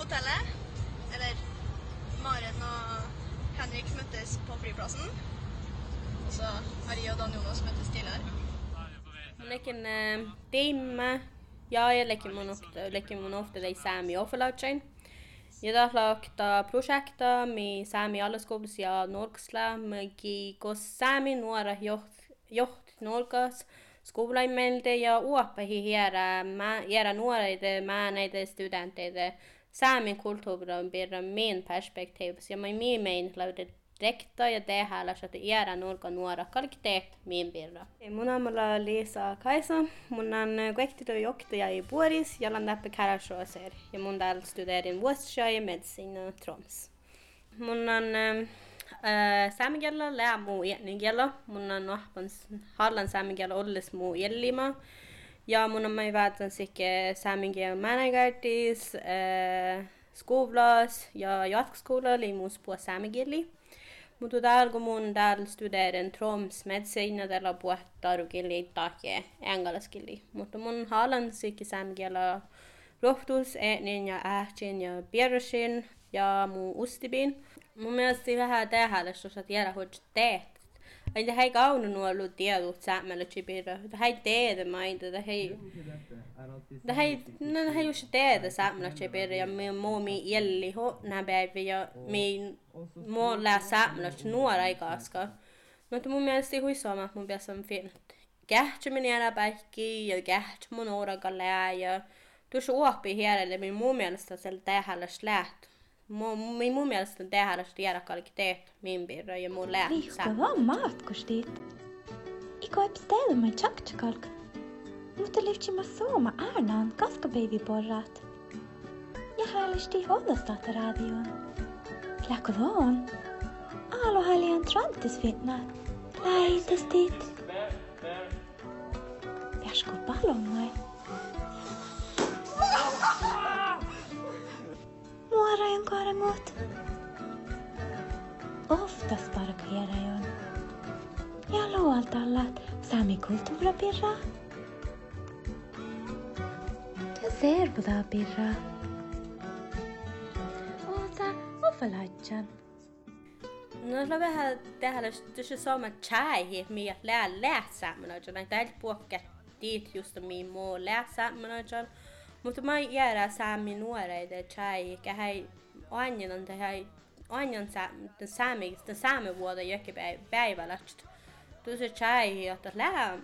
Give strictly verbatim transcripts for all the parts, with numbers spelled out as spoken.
Eller Maren og Henrik møttes på flyplassen. Og så har jeg og Dan Jonas møttes tidligere. Mun ledjen, eh, diimma, ja, ja ledjen mun ovtta, ledjen mun ovtta daid sámi oahpalaččain. Ja dat lea okta prosjekta mii Sámi allaskuvllas ja Norggas lea, mii gos sámi nuorat joht-, johtit Norggas skuvllaid mielde ja oahpahit eará má-, eará nuoraide, mánáide, studeanttaide sámi kultuvrra birra min perspektiivvas ja maid mii meinat lea rievtta ja dehálaš ahte eará Norgga nuorat galget dehtet min birra. Mu namma lea Lisa Kaisa, mun lean, eh, guoktedugi oktajáigi buoris ja lean dáppe Kárášjogas er ja mun dál studeren vuosttaš áiggi medisiidna Troms. Mun lean, eh, eh, sámegiella lea mu eadni giella. Mun lean oahppan s-, hallan sámegiela olles mu eallima. Ja mun lean maid vázzán sihke sámegiela mánáidgárddis, eh, skuvllas ja joatkkaskuvlla lei mus buot sámegielli. Muhto dál go mun dál studeren Troms medisiidna, de lea buot dárugielli dahje eaŋgalaš gielli. Muhto mun hallan sihke sámegiela ruovttus eadnin ja áhčin ja bearrašin ja mu ustibin. Mu mielas lei veahá dehálaš dušše ahte eará oažžut dehtet. Ahte dat ii gávdno nu ollu dieđut sápmelaččaide birra. Dat ii dieđe maid, dat ii, dat ii, na, dat ii dušše dieđe sápmelaččaide birra ja mii, mo mii eallit otná beaivve ja mii, mo lea sápmelaččat nuoraid gaskka. Nu ahte mu mielas lei hui somá ahte mun beassen fitnat geahččamin eará báikki ja geahččamin orga lea ja dušše oahpahit earáide mii mu mielas dat lea dehálaš leat. Mu, mii mu mielas dat dehálaš earát galget dehtet min birra ja mu leat sápmelaččain. Vihko don mátkaštit? Ii go oaibes dieđe maid čakčat galgat. Muhto livččii mat somá árnán gaskabeaivvi borrat. Ja hálištit ođđastáhtarádion. Leatgo don álohálliin trantes fitnat? Láidestit. Beaško ballongaid. Muoraiguin goarŋot. Ovttas bargat earáiguin. Ja loaldallat sámi kultuvrra birra ja servodaga birra. Osa oahpalaččain. Na lea veahá dehálaš dušše somá čájehit mii lea, leat sápmelaččain, dat ii buohkat dihte juste mii mo leat sápmelaččain. Muhto maid eará sámi nuoraide čájehit geat oažžut dan, dat oažžut sá-, dan sámi, dan sámevuođa jagi beai-, beaivválaččat. Dušše čájehit ahte dat lea,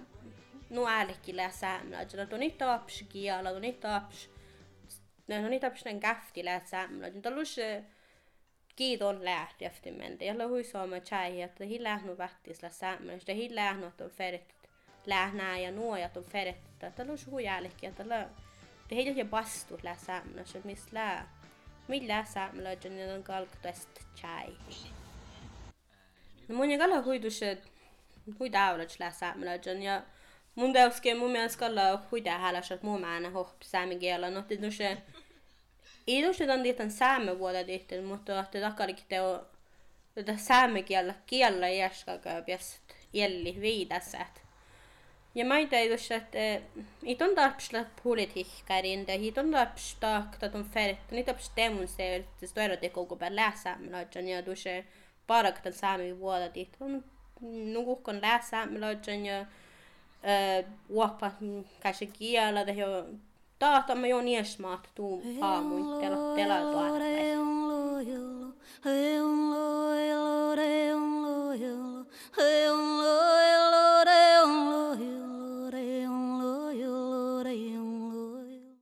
nu álki leat sápmelaččain, don it dárbbaš giela, don it dárbbaš, na, don it dárbbaš dan gávtti leat sápmelaččain. Dat lea dušše gii don leat rievtti mielde. Ja lea hui somá čájehit ahte dat ii leat nu váttis leat sápmelaččain, dat ii leat nu ahte don fertet leat ná ja nu ja don fertet, dat lea dušše hui álki ahte dat lea, dat ii leat ja bastut leat sápmelaččain, mis lea, mii leat sápmelaččain ja don galgat duostat čájehit. Na mun gal lean hui dušše, hui dávolaččat leat sápmelaččain ja mun dieđusge, mu mielas gal lea hui dehálaš ahte mu mánát oahppat sámegiela, nu ahte dušše, ii dušše dan dihte sámevuođa dihte, muhto ahte dat galget dego, dat sámegiella, giella iešgálge beassat eallit viidáseappot. Ja maiddái dušše ahte, eh, it don dárbbaš leat politihkkáriin, de it don dárbbaš dahkat ahte don fertet, it don dárbbaš demonstreret stuorra dihte gokko beare leat sápmelaččain ja dušše bargat dan sámevuođa dihte. Nu guhkán leat sápmelaččain ja, eh, oahppat, mm, káššet giela dego, dat, dat maid ieš máhtát du fámuin, de lea, de lea doahtáid.